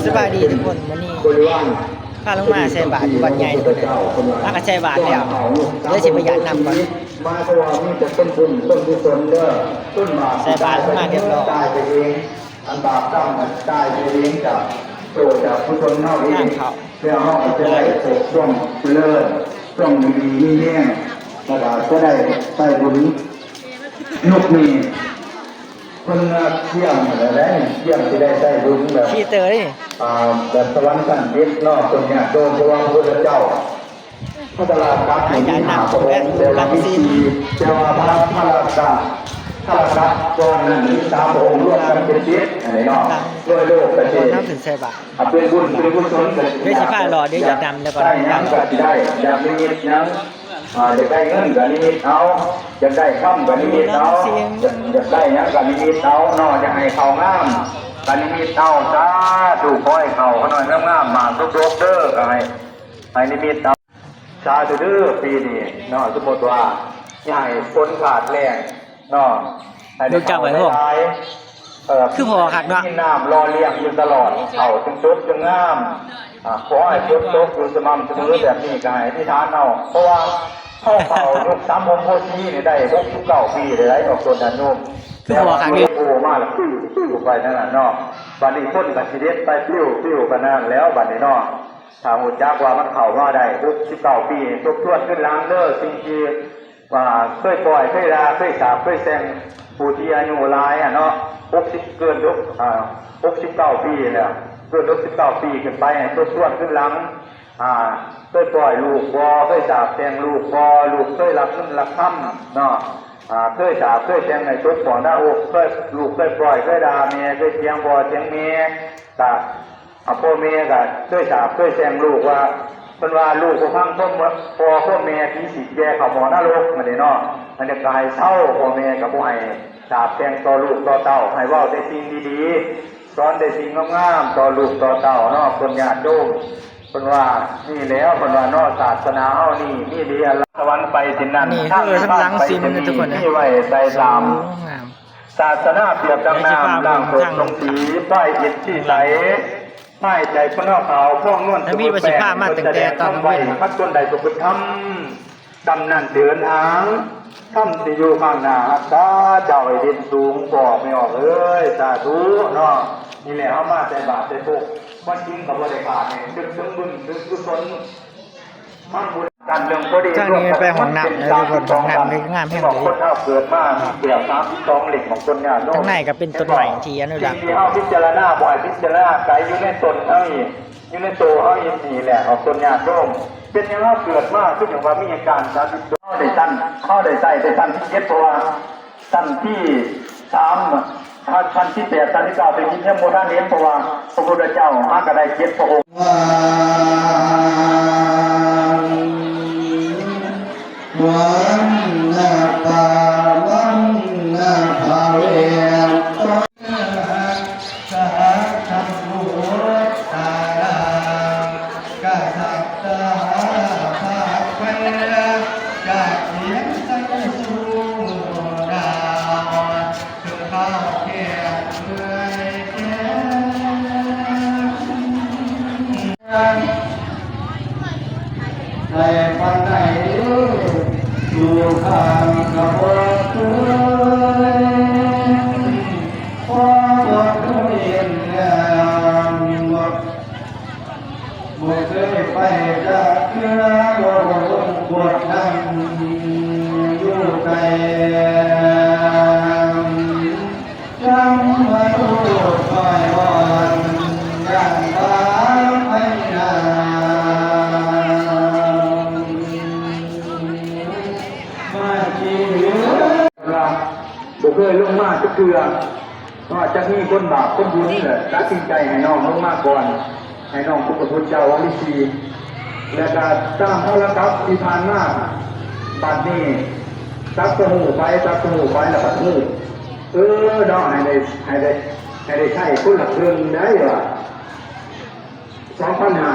ສະບາຍດີທຸກຄົນ, ມື້ນີ້ພາລົງມາໃສ່ບາດຢູ່ວັດໃຫຍ່ທຸກຄົນເດີ. ພາກັນໃສ່ບາດແລ້ວ ເດີຊິໄປຢາດນ້ຳກ່ອນ. ມາເພາະວ່າມີແຕ່ເປັນບຸນເປັນກຸສົນເດີ. ໃສ່ບາດລົງມາຮຽບຮ້ອຍ. ອັນບາບກຳກະຈາຍໄປເອງຈາກໂຕຈາກກຸສົນເຮົາເອງ ແລ້ວເຮົາກໍຈະໄດ້ພົບຄວາມຈະເລີນ ຄວາມຢູ່ດີມີແຮງ ແລ້ວກໍຈະໄດ້ໃຊ້ບຸນຍຸກນີ້. ເພິ່ນວ່າກຽມຫັ້ນແຫຼະ ກຽມຊິໄດ້ໃຊ້ບຸນແບບ ອ່າ ແບບສະຫວັນຊັ້ນເຈັດເນາະ ເພິ່ນຍາດໂຍມ ເພາະວ່າພະພຸດທະເຈົ້າ ພະຕະລາດກັບນີ້ມີຫ້າພະອົງ ແຕ່ວ່າມີສີ່ ແຕ່ວ່າພະ ພະລາຊາ ພະລາຊາກ່ອນນັ້ນມີສາມພະອົງ ລວມກັນເປັນເຈັດ ອັນນີ້ເນາະ. ໂດຍໂລກກະເສດ ເປັນບຸນເປັນກຸສົນກະຊິ ເດຊິພາເລາະເດ ຢາກດຳແລ້ວກໍ ໄດ້ຫຍັງກະຊິໄດ້ ຢາກນິມິດຫຍັງ ອ່າ ຢາກໄດ້ເງິນກະນິມິດເອົາ ຢາກໄດ້ຄຳກະນິມິດເອົາ ຢາກ ຢາກໄດ້ຫຍັງກະນິມິດເອົາເນາະ. ຢາກໃຫ້ເຂົ້າງາມກະນິມິດເອົາ. ສາທຸ ຂໍໃຫ້ເຂົ້າຂະນ້ອຍງາມໆ ໝາກດົກໆເດີ ກະໃຫ້ ໃຫ້ນິມິດເອົາ. ສາທຸເດີ ປີນີ້ເນາະ ສົມມຸດວ່າຢ່າໃຫ້ຝົນຂາດແລ້ງເນາະ ໃຫ້ໄດ້ເຂົ້າຫຼາຍໆ ເອີ ຄືພໍຄັກເນາະ ມີນ້ຳຫຼໍ່ລ້ຽງຢູ່ຕະຫຼອດ ເຂົ້າຈຶ່ງສົດຈຶ່ງງາມ. ອ່າ ຂໍໃຫ້ຝົນຕົກຢູ່ສະໝ່ຳສະເໝີແບບນີ້ ກໍໃຫ້ອະທິຖານເອົາ ເພາະວ່າເຮົາເຂົ້າຍຸກສາມຫົງໂພສີນີ້ໄດ້ຫົກສິບເກົ້າປີແລ້ວ ອອກຕົນຍາດໂຍມ. ຄືພໍຄັກເດ ໂອ້ ມາແລ້ວ ປິວໆໄປນັ້ນນະເນາະ. ບັດນີ້ຄົນກໍຊິເດັດໄປປິວໆໄປນັ້ນແລ້ວ ບັດນີ້ເນາະ. ຖ້າຮູ້ຈັກວ່າມັນເຂົ້າມາໄດ້ຫົກສິບເກົ້າປີ ທົບທວນຄືນຫຼັງເດີ ສິ່ງທີ່ວ່າເຄີຍປ່ອຍ ເຄີຍດ່າ ເຄີຍສາບ ເຄີຍແຊ່ງ ຜູ້ທີ່ອາຍຸຫຼາຍຫັ້ນເນາະ ຫົກສິບ ເກີນຫົກ ອ່າ ຫົກສິບເກົ້າປີແລ້ວ ເກີນຫົກສິບເກົ້າປີຂຶ້ນໄປ ໃຫ້ທົບທວນຄືນຫຼັງ. ອ່າ ເຄີຍປ່ອຍລູກບໍ່? ເຄີຍສາບແຊ່ງລູກບໍ່? ລູກເຄີຍລັກເງິນລັກຄຳເນາະ? ອ່າ ເຄີຍສາບເຄີຍແຊ່ງໃຫ້ຕົກໝໍ້ໜ້າອົກ? ເຄີຍ ລູກເຄີຍປ່ອຍ ເຄີຍດ່າແມ່ ເຄີຍຖຽງພໍ່ຖຽງແມ່ ກະ ອາ ພໍ່ແມ່ກະເຄີຍສາບເຄີຍແຊ່ງລູກວ່າ ເພິ່ນວ່າລູກບໍ່ຟັງຄວາມພໍ່ຄວາມແມ່ ຜີສິແກ່ເຂົ້າໝໍ້ນະລົກ ຫັ້ນເດເນາະ. ອັນນີ້ກະໃຫ້ເຊົາ ພໍ່ແມ່ກະບໍ່ໃຫ້ສາບແຊ່ງຕໍ່ລູກຕໍ່ເຕົ້າ ໃຫ້ເວົ້າແຕ່ສິ່ງດີໆ ສອນແຕ່ສິ່ງງາມໆຕໍ່ລູກຕໍ່ເຕົ້າເນາະ ເພິ່ນຍາດໂຍມ. ເພິ່ນວ່ານີ້ແຫຼະ ເພິ່ນວ່າເນາະ ສາສະໜາເຮົານີ້ມີດີອັນລະສະຫວັນໄປທີ່ນັ້ນ ທາງນິພານໄປທີ່ນີ້ ມີໄວ້ໃສ່ຕາມ ສາສະໜາປຽບດັ່ງນ້ຳ ລ້າງໂສກລົງສີ ພາຍເອັນທີ່ໃສ ພາຍໃຈຄົນເຮົາຂາວ ພອງນວນສະເໝີແປ້ງ ຄົນຈະແດງທຳໄວ້ ຄັນຄົນໃດປະພຶດທຳ ກຳນັ້ນເດີນທາງ ທຳທີ່ຢູ່ຂ້າງໜ້າຮັກສາເຈົ້າໃຫ້ເດັ່ນສູງ ພໍ່ແມ່ອອກເອີຍ ສາທຸເນາະ. ນີ້ແຫຼະ ເຮົາມາໃສ່ບາດໃສ່ໂພກ ວັນຈິງກໍບໍ່ໄດ້ຂາດ ນຶກເຖິງບຸນນຶກກຸສົນ ທາງນີ້ໄປຫ້ອງນ້ຳເດີທຸກຄົນ ຫ້ອງນ້ຳນີ້ງາມແຮງເລີຍ. ຄົນເຮົາເກີດມາມີແກ້ວສາມສິບສອງເຫຼັ້ມຂອງຄົນຍາດໂຍມ ທາງໃນກໍເປັນຕົ້ນໄມ້ທີ່ອະນຸລັກ ສິ່ງທີ່ເຮົາພິຈາລະນາ ບໍ່ໃຫ້ພິຈາລະນາໄກ ຢູ່ໃນຕົນເຮົານີ້ ຢູ່ໃນໂຕເຮົານີ້ແຫຼະ ອອກຕົນຍາດໂຍມ. ເປັນຫຍັງເຮົາເກີດມາ ຄືຫຍັງວ່າມີອາການສາມສິບສອງ ເຮົາໄດ້ຊັ້ນ ເຮົາໄດ້ໃຊ້ໄດ້ຊັ້ນທີເຈັດ ເພາະວ່າຊັ້ນທີສາມ ຊັ້ນທີແປດ ຊັ້ນທີເກົ້າ ໄປກິນຍັງບໍ່ທັນເຫັນ ເພາະວ່າພະພຸດທະເຈົ້າຫາກໍໄດ້ເຈັດພະອົງ. ວັນນະປາວັນນະພະເວ ສະຫັດສະບຸດຕາລາ ກະສັດຕະຫາພາກເພິ່ນ ຈາກເມືອງໄຊສູ່ດາວ ເຖິງເຂົ້າແກ່ເມື່ອຍແກ່ ໃຫ້ປານໃດ ສູ່ຂ້າກໍບໍ່ເຄີຍ ພໍບໍ່ເຄີຍເຫັນແລ້ວ ບໍ່ເຄີຍໄປຈັກເທື່ອ ບໍ່ຮູ້ບົດນຳຢູ່ໄກ ຈັ່ງມາຮູ້ຄອຍວອນ ຢ້ານວ່າໄປນາ ມາທີ່ເຮືອນ ບໍ່ເຄີຍລົງມາຈັກເທື່ອ ເພາະວ່າຈັກມີຄົນບາບຄົນບຸນແຫຼະ ຕັດສິນໃຈໃຫ້ນ້ອງລົງມາກ່ອນ ໃຫ້ນ້ອງພົບພະພຸດທະເຈົ້າອາລິຊີ ແລ້ວກະຕາມພາລະກັບທີ່ຜ່ານມາ ບັດນີ້ຈັກຈະຮູ້ໄປ ຈັກຈະຮູ້ໄປ ແລ້ວບັດຮູ້ ເອີ ເນາະ ໃຫ້ໄດ້ ໃຫ້ໄດ້ ໃຫ້ໄດ້ໃຊ້ຄົນລະເຄິ່ງໄດ້ວ່າ ສອງພັນຫ້າ